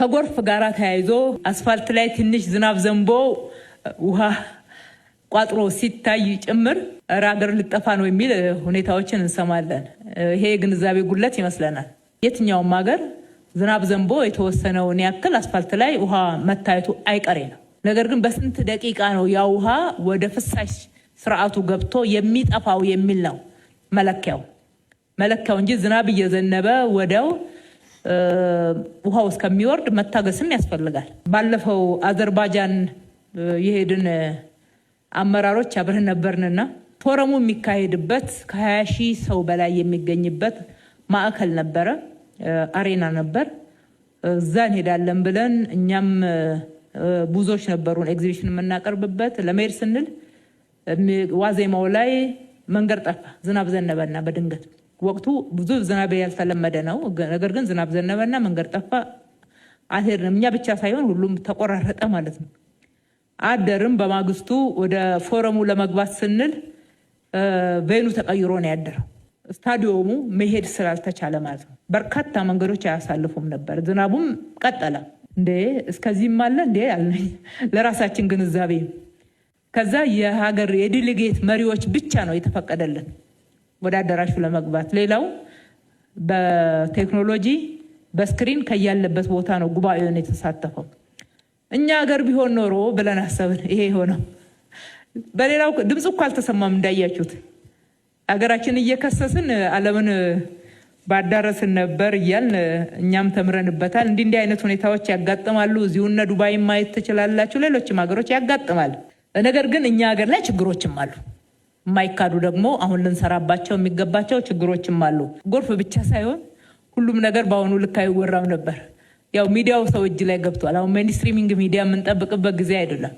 ከጎርፍ ጋር ተያይዞ አስፋልት ላይ ትንሽ ዝናብ ዘንቦ ውሃ ቋጥሮ ሲታይ ጭምር እረ ሀገር ልጠፋ ነው የሚል ሁኔታዎችን እንሰማለን። ይሄ የግንዛቤ ጉድለት ይመስለናል። የትኛውም ሀገር ዝናብ ዘንቦ የተወሰነውን ያክል አስፋልት ላይ ውሃ መታየቱ አይቀሬ ነው። ነገር ግን በስንት ደቂቃ ነው ያ ውሃ ወደ ፍሳሽ ስርዓቱ ገብቶ የሚጠፋው የሚል ነው መለኪያው እንጂ ዝናብ እየዘነበ ወዲያው ውሃው እስከሚወርድ መታገስም ያስፈልጋል። ባለፈው አዘርባጃን የሄድን አመራሮች አብረን ነበርንና ፎረሙ የሚካሄድበት ከ20,000 ሰው በላይ የሚገኝበት ማዕከል ነበረ፣ arena ነበር። እዛ እንሄዳለን ብለን እኛም booth ኦች ነበሩን ኤግዚቢሽን የምናቀርብበት። ለመሄድ ስንል ዋዜማው ላይ መንገድ ጠፋ። ዝናብ ዘነበና በድንገት፣ ወቅቱ ብዙ ዝናብ ያልተለመደ ነው። ነገር ግን ዝናብ ዘነበና መንገድ ጠፋ። አልሄድንም። እኛ ብቻ ሳይሆን ሁሉም ተቆራረጠ ማለት ነው። አደርም። በማግስቱ ወደ ፎረሙ ለመግባት ስንል venue ተቀይሮ ነው ያደረው። ስታዲየሙ መሄድ ስላልተቻለ ማለት ነው። በርካታ መንገዶች አያሳልፉም ነበር። ዝናቡም ቀጠለ። እንዴ፣ እስከዚህም አለ እንዴ አልን ለራሳችን ግንዛቤ። ከዛ የሀገር የ delegate መሪዎች ብቻ ነው የተፈቀደልን ወደ አዳራሹ ለመግባት። ሌላው በቴክኖሎጂ በ screen ከያለበት ቦታ ነው ጉባኤውን የተሳተፈው። እኛ ሀገር ቢሆን ኖሮ ብለን አሰብን። ይሄ የሆነው በሌላው ድምፅ እኮ አልተሰማም እንዳያችሁት። ሀገራችን እየከሰስን ዓለምን ባዳረስን ነበር እያልን እኛም ተምረንበታል። እንዲህ እንዲህ አይነት ሁኔታዎች ያጋጥማሉ። እዚሁ እነ ዱባይ ማየት ትችላላችሁ። ሌሎችም ሀገሮች ያጋጥማል። ነገር ግን እኛ ሀገር ላይ ችግሮችም አሉ። የማይካዱ ደግሞ አሁን ልንሰራባቸው የሚገባቸው ችግሮችም አሉ። ጎርፍ ብቻ ሳይሆን ሁሉም ነገር በአሁኑ ልክ አይወራም ነበር። ያው ሚዲያው ሰው እጅ ላይ ገብቷል። አሁን mainstreaming media የምንጠብቅበት ጊዜ አይደለም።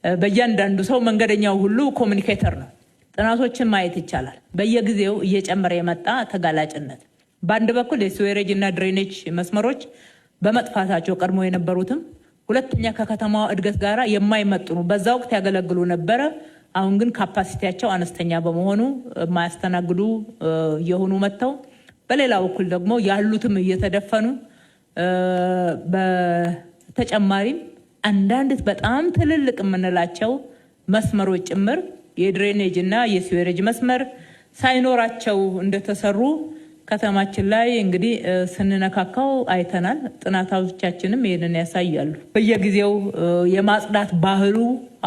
በእያንዳንዱ ሰው፣ መንገደኛው ሁሉ communicator ነው። ጥናቶችን ማየት ይቻላል። በየጊዜው እየጨመረ የመጣ ተጋላጭነት በአንድ በኩል የ sewerage እና drainage መስመሮች በመጥፋታቸው ቀድሞ የነበሩትም፣ ሁለተኛ ከከተማዋ እድገት ጋር የማይመጥኑ በዛ ወቅት ያገለግሉ ነበረ። አሁን ግን capacity ያቸው አነስተኛ በመሆኑ የማያስተናግዱ እየሆኑ መጥተው፣ በሌላ በኩል ደግሞ ያሉትም እየተደፈኑ፣ በተጨማሪም አንዳንድ በጣም ትልልቅ የምንላቸው መስመሮች ጭምር የ drainage እና የ sewerage መስመር ሳይኖራቸው እንደተሰሩ ከተማችን ላይ እንግዲህ ስንነካካው አይተናል። ጥናታዎቻችንም ይህንን ያሳያሉ። በየጊዜው የማጽዳት ባህሉ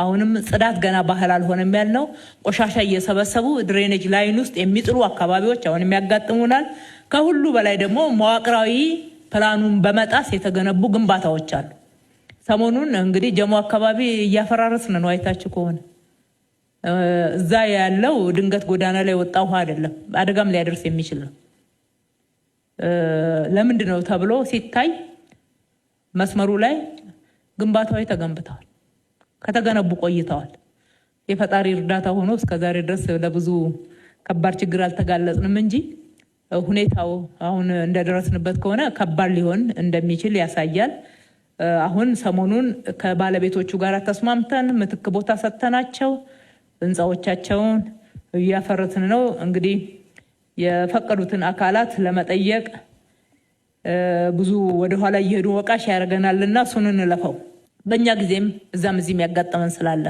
አሁንም ጽዳት ገና ባህል አልሆነም ያልነው ቆሻሻ እየሰበሰቡ drainage line ውስጥ የሚጥሉ አካባቢዎች አሁንም ያጋጥሙናል። ከሁሉ በላይ ደግሞ መዋቅራዊ ፕላኑን በመጣስ የተገነቡ ግንባታዎች አሉ። ሰሞኑን እንግዲህ ጀሞ አካባቢ እያፈራረስን ነው። አይታችሁ ከሆነ እዛ ያለው ድንገት ጎዳና ላይ ወጣ ውሃ አይደለም፣ አደጋም ሊያደርስ የሚችል ነው። ለምንድን ነው ተብሎ ሲታይ መስመሩ ላይ ግንባታዎች ተገንብተዋል። ከተገነቡ ቆይተዋል። የፈጣሪ እርዳታ ሆኖ እስከዛሬ ድረስ ለብዙ ከባድ ችግር አልተጋለጽንም እንጂ ሁኔታው አሁን እንደደረስንበት ከሆነ ከባድ ሊሆን እንደሚችል ያሳያል። አሁን ሰሞኑን ከባለቤቶቹ ጋር ተስማምተን ምትክ ቦታ ሰጥተናቸው ህንፃዎቻቸውን እያፈረስን ነው። እንግዲህ የፈቀዱትን አካላት ለመጠየቅ ብዙ ወደኋላ እየሄዱ ወቃሽ ያደርገናልና እሱን እንለፈው። በእኛ ጊዜም እዛም እዚህም ያጋጠመን ስላለ።